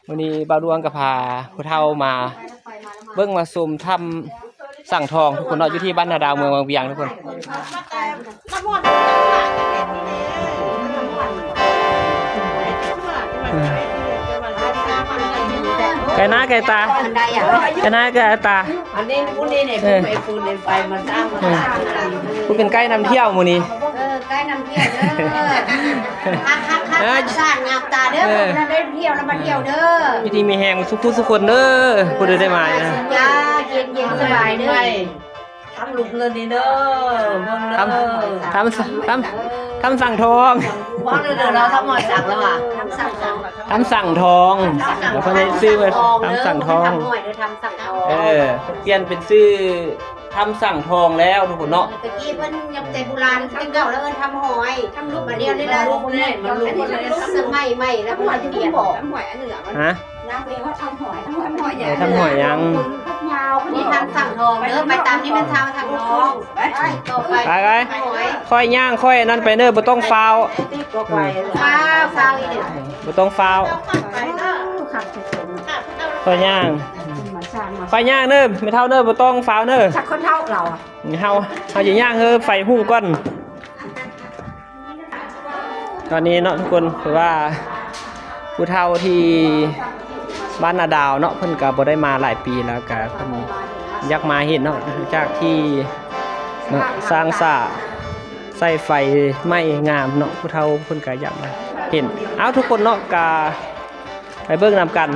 ມື້ນີ້ບ່າວດວງກໍພາຜູ້ເຖົ້າມາເບິ່ງມາຊົມຖ້ຳສັງທອງ ທຸກຄົນເນາະ ຢູ່ທີ່ບ້ານນາດາວ ເມືອງວັງວຽງ ທຸກຄົນ. ໄກໜ້າໄກຕາ ໄກໜ້າໄກຕາ. ອັນນີ້ ຜູ້ນີ້ນີ້ ເອີ ຜູ້ໄປ ຜູ້ໄປມາສ້າງ ເອີ ຜູ້ເປັນໄກນຳທ່ຽວມື້ນີ້. ເອີ ໄກນຳທ່ຽວເດີ. ຮັກ ຮັກ ຮັກ ເອີ ຮັກສາງງາມຕາເດີ. ເອີ ຜູ້ໃດໄດ້ທ່ຽວລະມາທ່ຽວເດີ. ຢູ່ດີມີແຮງສຸກຜູ້ສຸກຄົນເດີ ຜູ້ໃດໄດ້ມານະ. ຢ່າ ເຢັນໆ ສະບາຍເດີ. ທຳລຸມເນີນນີ້ເດີ ເບິ່ງເດີ ທຳ ທຳ ທຳ ທຳສັງທອງ. ເວົ້າເດີ ເດີ ລາວທຳຫອຍສັງແລ້ວວ່າ ທຳສັງທອງ ທຳສັງທອງ. ແລ້ວເພິ່ນໄດ້ຊື່ວ່າທຳສັງທອງ. ທຳຫອຍເດີ ທຳສັງທອງ. ເອີ ປ່ຽນເປັນຊື່ທຳສັງທອງແລ້ວ ທຸກຄົນເນາະ. ແຕ່ກີ້ເພິ່ນຍັງແຕ່ບູຮານແຕ່ເກົ່າແລ້ວເອີ້ນທຳຫອຍ ທຳລຸມ. ບາດນີ້ໄດ້ລະລຸມແລ້ວ ລຸມແລ້ວ ສະໄໝໃໝ່ແລ້ວເພິ່ນປ່ຽນ. ທຳຫອຍອັນເໜືອມັນ ຮະ? ນາງໄປຮອດທຳຫອຍ ທຳຫອຍ ເອີ ທຳຫອຍຍັງ ຍາວ. ນີ້ທຳສັງທອງເດີ ໄປຕາມນີ້ແມ່ນທຳສັງທອງ. ໄປ ຕໍ່ໄປ ໄປ ໄປ ຫອຍ. ຂ້ອຍຍ່າງ ຂ້ອຍອັນນັ້ນໄປເດີ ບໍ່ຕ້ອງຟ້າວ ໄປ ໄປ ຟ້າວ ຟ້າວອີກ ບໍ່ຕ້ອງຟ້າວ. ຂ້ອຍຍ່າງ ຂ້ອຍຍ່າງເດີ ແມ່ເຖົ້າເດີ ບໍ່ຕ້ອງຟ້າວເດີ. ຈັກຄົນເຖົ້າລາວອະ ເຮົາ ເຮົາຈະຍ່າງເຮີໄຟຮຸ່ງກ່ອນ. ຕອນນີ້ເນາະ ທຸກຄົນ ຄືວ່າຜູ້ເຖົ້າທີ່ບ້ານນາດາວເນາະ ເພິ່ນກະບໍ່ໄດ້ມາຫຼາຍປີແລ້ວ ກະເພິ່ນຢາກມາເຫັນເນາະ ຫຼັງຈາກທີ່ເນາະ ສ້າງສາໃສ່ໄຟໃໝ່ງາມເນາະ ຜູ້ເຖົ້າເພິ່ນກະຢາກມາເຫັນ. ເອົ້າ ທຸກຄົນເນາະ ກະໄປເບິ່ງນຳກັນ.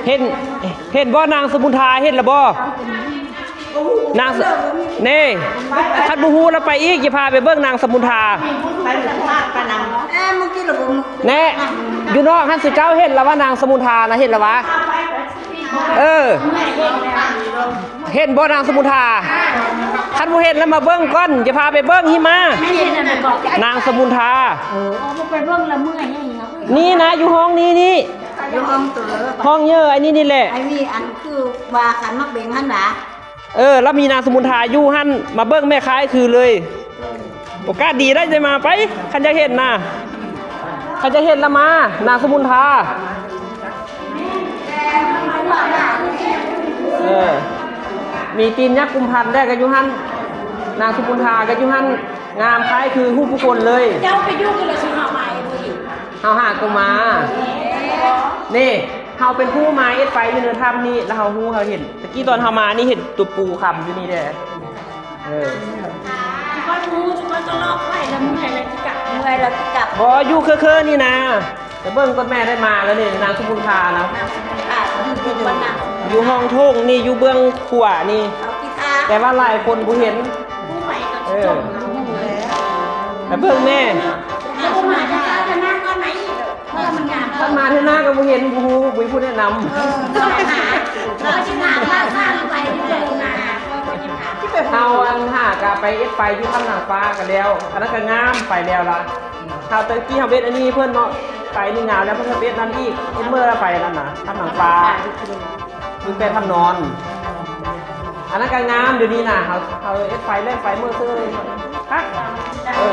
ເຫັນ ເຫັນບໍ່ນາງສະມຸນທາ ເຫັນລະບໍ່? ນາງ ເນ່ ຄັນບໍ່ຮູ້ລະໄປອີກ ຈະພາໄປເບິ່ງນາງສະມຸນທາ. ແນ່ ຢູ່ນອກຫັ້ນ ສຸເຈົ້າເຫັນລະວ່າ ນາງສະມຸນທານະ ເຫັນລະວ່າ? ເອີ ເຫັນບໍ່ນາງສະມຸນທາ? ຄັນບໍ່ເຫັນລະມາເບິ່ງກ່ອນ ຈະພາໄປເບິ່ງ ຫິມາ ນາງສະມຸນທາ. ເອີ ບໍ່ໄປເບິ່ງລະເມື່ອຍ. ນີ້ນະ ຢູ່ຫ້ອງນີ້ນີ້ ຢູ່ຫ້ອງໂຕ ຫ້ອງເຍີ ອັນນີ້ນີ້ແຫຼະ. ອັນນີ້ ອັນຄືວ່າຄັນໝາກເບັງຫັ້ນນະ. ເອີ ລະມີນາງສະມຸນທາຢູ່ຫັ້ນ ມາເບິ່ງແມ່ຄ້າຍຄືເລີຍ. ໂອກາດດີໄດ້ ຈະມາໄປ ຄັນຢາກເຫັນນະ ຄັນຢາກເຫັນລະມາ ນາງສະມຸນທາ. ເອີ ມີຕີນຍັກກຸມພັນແດ່ກໍຢູ່ຫັ້ນ ນາງສະມຸນທາກໍຢູ່ຫັ້ນ. ງາມຄ້າຍຄືຮູບຜູ້ຄົນເລີຍ. ເຈົ້າໄປຢູ່ຄືລະຊິຫາມາເອງບໍ່ເຫັນ. ເຮົາຫາກໍມາ. ນີ້ ເຮົາເປັນຜູ້ມາເຮັດໄຟຢູ່ໃນຖ້ຳນີ້ ແລ້ວເຮົາຮູ້ ເຮົາເຫັນ. ຕະກີ້ຕອນເຮົາມານີ້ເຫັນຕົວປູຄຳຢູ່ນີ້ແດ່. ເອີ ທຸກຄົນຮູ້ ທຸກຄົນກໍລອກໄວ້ ລະເມື່ອຍລະຊິກັບ ເມື່ອຍລະຊິກັບ. ບໍ່ ຢູ່ເຄີໆນີ້ນາ. ໄປເບິ່ງກ່ອນແມ່ ໄດ້ມາແລ້ວນີ້ ນາງສະມຸນທານະ. ນາງສະມຸນທາ ຢູ່ເທິງບັນນະ ຢູ່ຫ້ອງໂຖງນີ້ ຢູ່ເບື້ອງຂວານີ້. ເອົາທີ່ທ່າ ແຕ່ວ່າຫຼາຍຄົນບໍ່ເຫັນ. ຜູ້ໃໝ່ກໍຈະຈົມ ເອີ ໄປເບິ່ງແມ່. ຖ້າມາເທື່ອໜ້າກໍບໍ່ເຫັນ ບໍ່ຮູ້ ບໍ່ມີຜູ້ແນະນຳ. ເອີ ເຮົາ ອັນ ຫາກະໄປເຮັດໄຟຢູ່ຖ້ຳນາງຟ້າກໍແລ້ວ ອັນນັ້ນກໍງາມ ໄປແລ້ວລະ. ເຮົາແຕ່ກີ້ເຮົາເຮັດອັນນີ້ເພິ່ນເນາະ ໄປນີ້ງາມແລ້ວ ເພິ່ນເຮັດນັ້ນອີກ ເຮັດເມື່ອໄປນັ້ນນະ ຖ້ຳນາງຟ້າ ຢູ່ແປະຖ້ຳນອນ ອັນນັ້ນກໍງາມ. ດຽວນີ້ນະ ເຮົາ ເຮົາເຮັດໄຟແລ່ນໄຟເມື່ອເຊີຍຄັກ. ເອີ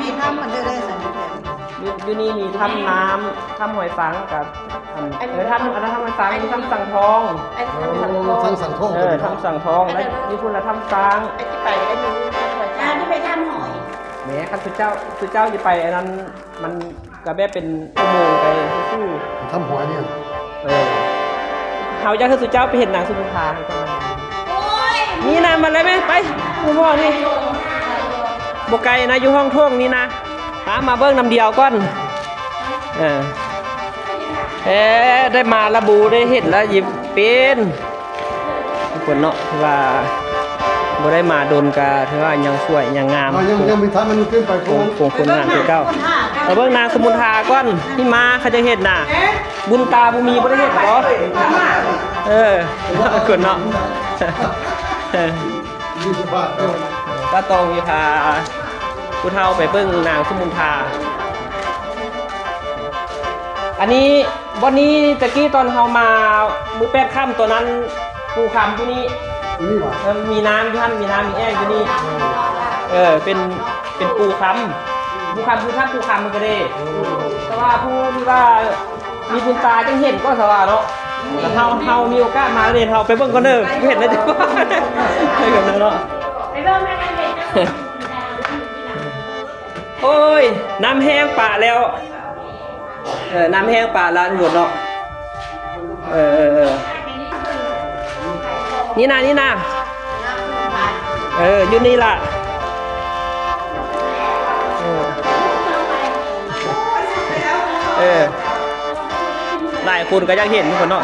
ມີຖ້ຳມັນເດີໄດ້ຊັ້ນ ຢູ່ ຢູ່ນີ້ມີຖ້ຳນ້ຳ ຖ້ຳຫອຍສັງກັບ ອັນ ເອີ ຖ້ຳ ອັນນັ້ນຖ້ຳສັງ ຖ້ຳສັງທອງ. ໂອ້ ຖ້ຳສັງທອງ. ເອີ ຖ້ຳສັງທອງ ແລ້ວຢູ່ພຸ້ນລະຖ້ຳຊ້າງ. ໄປ ໄປຖ້ຳຫອຍ ແມ່ ຄັນສຸເຈົ້າ ສຸເຈົ້າຊິໄປອັນນັ້ນ ມັນກະແບບເປັນຊົ່ວໂມງໄປຊື່ໆ. ຖ້ຳຫອຍນີ້. ເອີ ເຮົາຢາກໃຫ້ສຸເຈົ້າໄປເຫັນນາງສຸມຸນທາໃຫ້ກ່ອນ. ໂອ້ຍ ນີ້ນະ ມາເລີຍແມ່ ໄປ ໝູ່ພໍ່ນີ້ ບໍ່ໄກນະ ຢູ່ຫ້ອງໂຖງນີ້ນະ. ຕາມມາເບິ່ງນຳດຽວກ່ອນ. ເອີ ແທ້ ໄດ້ມາລະບູ ໄດ້ເຫັນລະຍິ້ມເປັນ ທຸກຄົນເນາະ ຖືວ່າບໍ່ໄດ້ມາດົນ ກະຖືວ່າຍັງສວຍຍັງງາມ. ຍັງ ຍັງມີທ່ານມັນຂຶ້ນໄປ ໂຄງຄົນງາມຄືເກົ່າ. ມາເບິ່ງນາງສະມຸນທາກ່ອນ ທີ່ມາເຂົາຈະເຫັນນະ ບຸນຕາບໍ່ມີ ບໍ່ໄດ້ເຫັນບໍ່? ເອີ ຄົນເນາະ. ກໍຕ້ອງມີພາຜູ້ເຖົ້າໄປເບິ່ງນາງສະມຸນທາ. ອັນນີ້ ບ່ອນນີ້ຕະກີ້ຕອນເຮົາມາມື້ແປດຄ່ຳ ຕອນນັ້ນປູຄຳຢູ່ນີ້. ເອີ ມີນ້ຳຢູ່ຫັ້ນ ມີນ້ຳມີແອ່ງຢູ່ນີ້. ເອີ ເປັນ ເປັນປູຄຳ. ຜູ້ຄຳ ຜູ້ທັກ ຜູ້ຄຳມັນກໍເດ້ ແຕ່ວ່າຜູ້ທີ່ວ່າມີບຸນຕາຈັ່ງເຫັນກໍສະວ່າເນາະ. ເຮົາ ເຮົາມີໂອກາດມາເດ້ ເຮົາໄປເບິ່ງກ່ອນເດີ ບໍ່ເຫັນແລ້ວຈະ ໄປກັນເນາະ. ໂອ້ຍ ນ້ຳແຫ້ງປະແລ້ວ. ເອີ ນ້ຳແຫ້ງປະລະທຸກຄົນເນາະ. ເອີ ເອີ ເອີ ນີ້ນະ ນີ້ນະ ເອີ ຢູ່ນີ້ລະ. ເອີ ເອີ ຫຼາຍຄົນກໍຢາກເຫັນທຸກຄົນເນາະ.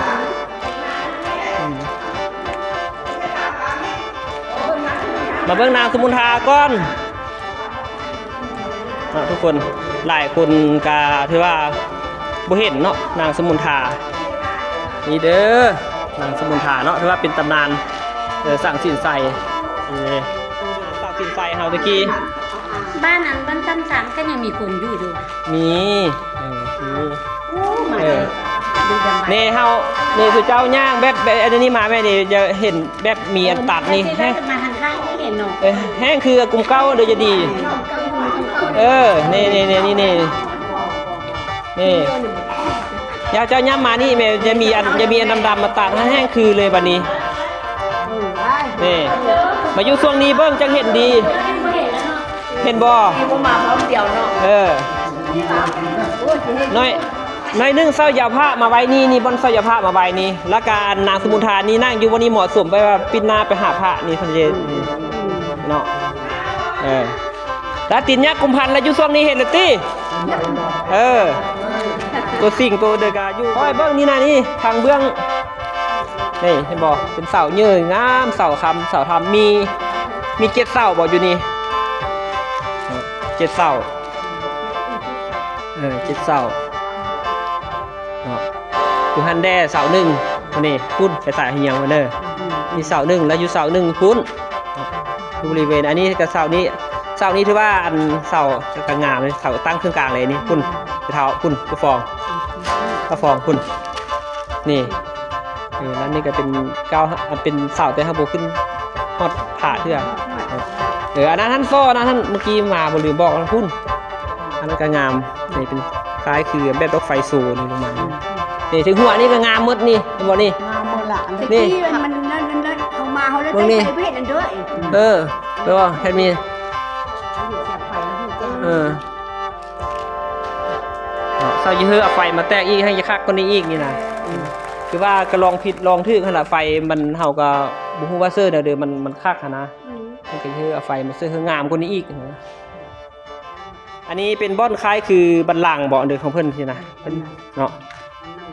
ອືມ ມາເບິ່ງນາງສຸມົນທາກ່ອນ. ເນາະ ທຸກຄົນ ຫຼາຍຄົນກະຖືວ່າບໍ່ເຫັນເນາະ ນາງສຸມົນທາ. ນີ້ເດີ ນາງສຸມົນທາເນາະ ຖືວ່າເປັນຕຳນານ ເອີ ສັງສິນໄຊ ເອີ ສັງສິນໄຊເຮົາແຕ່ກີ້ ບ້ານອັນ ບ້ານຈ້ຳຊານກໍຍັງມີຄົນຢູ່ຢູ່ຫວາ? ມີ ເອີ ມີ. ໂອ້ ມາ ເອີ ເດີ ເດີນໄປ ນີ້ເຮົາ ນີ້ຄືເຈົ້າຍ່າງແບບ ແບບອັນນີ້ມາແມ່ນີ້ຈະເຫັນ ແບບມີອັນຕັດນີ້ ແຮງ ມາທາງຂ້າງນີ້ເຫັນເນາະ. ເອີ ແຮງຄືກຸ່ມເກົ່າເດີ ຈະດີ. ເອີ ນີ້ ນີ້ ນີ້ ນີ້ ນີ້ ນີ້ ຢາກເຈົ້າຍ່ຳມານີ້ແມ່ ຈະມີອັນ ຈະມີອັນດຳໆມາຕັດ ແຮງຄືເລີຍບັດນີ້. ນີ້ ມາຢູ່ຊ່ວງນີ້ເບິ່ງຈັ່ງເຫັນດີ ເຫັນບໍ່? ບໍ່ມາພ້ອມດຽວເນາະ. ເອີ ນ້ອຍ ໜ້ອຍໜຶ່ງເສົາຢາວພະມາໄວ້ນີ້ ນີ້ບ່ອນເສົາຢາວພະມາໄວ້ນີ້ ແລ້ວກະອັນນາງສຸມົນທານີ້ນັ່ງຢູ່ບ່ອນນີ້ເໝາະສົມ ແບບວ່າປິ່ນໜ້າໄປຫາພະນີ້ ເພິ່ນເຮັດນີ້ເນາະ. ເອີ ລາຕິນຍັກກຸມພັນລະຢູ່ຊ່ວງນີ້ເຫັນລະຕິ. ເອີ ໂຕສິງໂຕເດີກາຢູ່ ຂ້ອຍເບິ່ງນີ້ນະ ນີ້ທາງເບື້ອງ ນີ້ເຫັນບໍ່ ເປັນເສົາເຍີງາມ ເສົາຄຳ ເສົາທຳ ມີ ມີເຈັດເສົາບໍ່ຢູ່ນີ້? ເຈັດເສົາ ເອີ ເຈັດເສົາເນາະ. ຢູ່ຫັ້ນແດ່ເສົາໜຶ່ງ ອັນນີ້ພຸ້ນໄປສາຍຫຍັງມັນເດີ ມີເສົາໜຶ່ງ ແລ້ວຢູ່ເສົາໜຶ່ງພຸ້ນ ຢູ່ບໍລິເວນ ອັນນີ້ກໍເສົານີ້ ເສົານີ້ຖືວ່າອັນເສົາກໍງາມເລີຍ ເສົາຕັ້ງເຄິ່ງກາງເລີຍນີ້ ພຸ້ນ ໄປເທົ່າພຸ້ນ ໄປຟອງ ໄປຟອງພຸ້ນ ນີ້. ເອີ ແລ້ວນີ້ກໍເປັນກ້າວ ເປັນເສົາ ແຕ່ເຮົາບໍ່ຂຶ້ນຮອດຜາເທື່ອ. ເອີ ອັນນັ້ນຫັ້ນ ຟໍນັ້ນຫັ້ນ ເມື່ອກີ້ມາບໍ່ລືມບອກ ອັນນັ້ນພຸ້ນ ອັນນັ້ນກໍງາມ ນີ້ເປັນຄ້າຍຄືແບບດອກໄຟໂຊນີ້ລົງມາ ນີ້ເທິງຫົວນີ້ກໍງາມໝົດນີ້ ເຫັນບໍ່ນີ້? ງາມໝົດລະ ອັນນີ້ ແຕ່ກີ້ມັນ ມັນ ມັນ ເຮົາມາເຮົາເລີຍ ເບິ່ງນີ້ ໃສ່ໄປເຫັນອັນເດີ. ເອີ ແມ່ນບໍ່? ເຫັນມີ ເອີ ເຊົາຢ່າເຮີເອົາໄຟມາແຕກອີກ ໃຫ້ຢາກຄັກກວ່ານີ້ອີກນີ້ນະ. ອືມ ຄືວ່າກໍລອງຜິດລອງຖືກຫັ້ນລະ ໄຟມັນ ເຮົາກໍບໍ່ຮູ້ວ່າເຊີແນວເດີ ມັນ ມັນຄັກຫັ້ນນະ. ອືມ ມັນກໍເຮີເອົາໄຟມາເຊີໃຫ້ງາມກວ່ານີ້ອີກ. ອັນນີ້ເປັນບ່ອນຄ້າຍຄືບັນລັງບໍ ເດີ ຂອງເພິ່ນຊີ້ນະ ເນາະ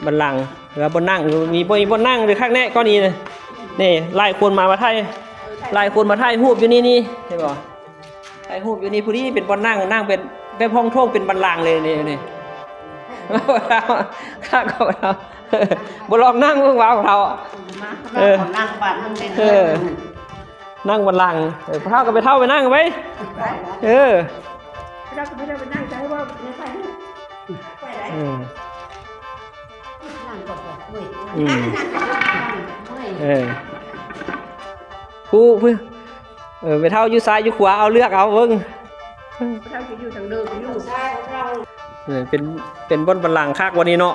ບັນລັງ ຫຼືວ່າບ່ອນນັ່ງ ມີ ມີບ່ອນນັ່ງ ຫຼື ຄັກແນ່ກໍນີ້ນະ. ນີ້ ຫຼາຍຄົນມາ ມາຖ່າຍ ຫຼາຍຄົນມາຖ່າຍຮູບຢູ່ນີ້ນີ້ ເຫັນບໍ່? ຖ່າຍຮູບຢູ່ນີ້ ຜູ້ນີ້ເປັນບ່ອນນັ່ງ ນັ່ງເປັນແບບຫ້ອງໂຖງ ເປັນບັນລັງເລີຍນີ້ ນີ້ ຄັກ ຄັກ ບໍ່ລອງນັ່ງເບິ່ງວ່າ ເຖົ້າ ເອີ ນັ່ງບັນລັງ ເອີ ນັ່ງບັນລັງ ເອີ ເຖົ້າກໍໄປ ເຖົ້າໄປນັ່ງໄປ ເອີ ເຖົ້າກໍໄປ ເຖົ້າໄປນັ່ງໃຈວ່າ ອືມ ນັ່ງກ່ອນ ເມື່ອຍ ອືມ ເມື່ອຍ ເອີ ຜູ້ ຜູ້ ເອີ ແມ່ເຖົ້າຢູ່ຊ້າຍຢູ່ຂວາ ເອົາເລືອກເອົາເບິ່ງ ແມ່ເຖົ້າຊິຢູ່ທາງເດີ ຢູ່ ເອີ ເປັນ ເປັນບ່ອນບັນລັງຄັກວັນນີ້ເນາະ.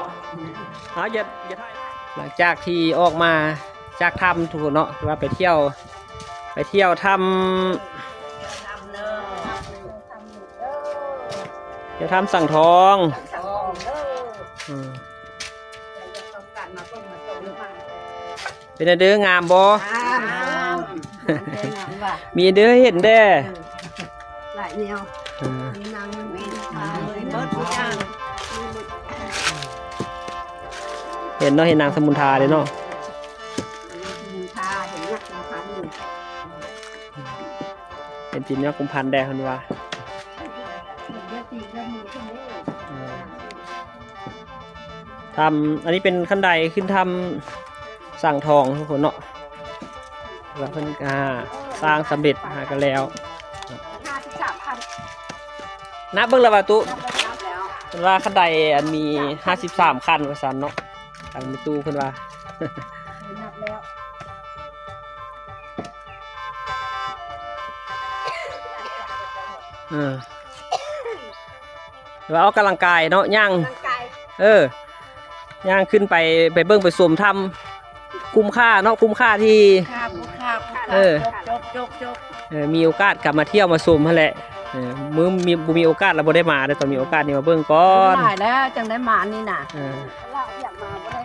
ເອົາ ຢ່າ ຢ່າຖ່າຍ ຫຼັງຈາກທີ່ອອກມາຈາກຖ້ຳທຸກຄົນເນາະ ຄືວ່າໄປທ່ຽວ ໄປທ່ຽວຖ້ຳ ທ່ຽວຖ້ຳສັງທອງ ອືມ ເປັນແນວໃດ ງາມບໍ່? ງາມ ງາມ ມີແນວໃດໃຫ້ເຫັນແດ່ ເອີ ຫຼາຍແນວ ເອີ ມີນາງ ມີຂາ ມີເບິດທຸກຢ່າງ ເຫັນເນາະ ເຫັນນາງສະມຸນທາເດ້ເນາະ ສະມຸນທາ ເຫັນນາງສະມຸນທາຢູ່ ເຫັນຈິນຍອດກຸມພັນແດ່ເພິ່ນວ່າ ເອີ ຖ້ຳ ອັນນີ້ເປັນຂັ້ນໄດຂຶ້ນຖ້ຳສັງທອງທຸກຄົນເນາະ ແລ້ວເພິ່ນກໍສ້າງສຳເລັດຫາກໍແລ້ວ ຫ້າສິບສາມຂັ້ນ ນັບເບິ່ງແລ້ວວ່າຕຸ ນັບແລ້ວ ເພິ່ນວ່າຂັ້ນໄດອັນມີຫ້າສິບສາມຂັ້ນວ່າຊັ້ນເນາະ ທາງແມ່ຕູ້ເພິ່ນວ່າ ນັບແລ້ວ ເອີ. ວ່າອອກກຳລັງກາຍເນາະ ຍ່າງ ກາຍ ເອີ ຍ່າງຂຶ້ນໄປ ໄປເບິ່ງໄປຊົມຖ້ຳ ຄຸ້ມຄ່າເນາະ ຄຸ້ມຄ່າທີ່ ຄ່າ ຄຸ້ມຄ່າ ຄຸ້ມຄ່າ ເອີ ຈົບ ຈົບ ຈົບ ເອີ ມີໂອກາດກໍມາທ່ຽວມາຊົມຫັ້ນແຫຼະ ເອີ ມື້ມີ ບໍ່ມີໂອກາດລະບໍ່ໄດ້ມາເດ້ ຕ້ອງມີໂອກາດນີ້ມາເບິ່ງກ່ອນ ຫຼາຍແລ້ວຈັ່ງໄດ້ມານີ້ນະ ເອີ ລະຢາກມາບໍ່ໄດ້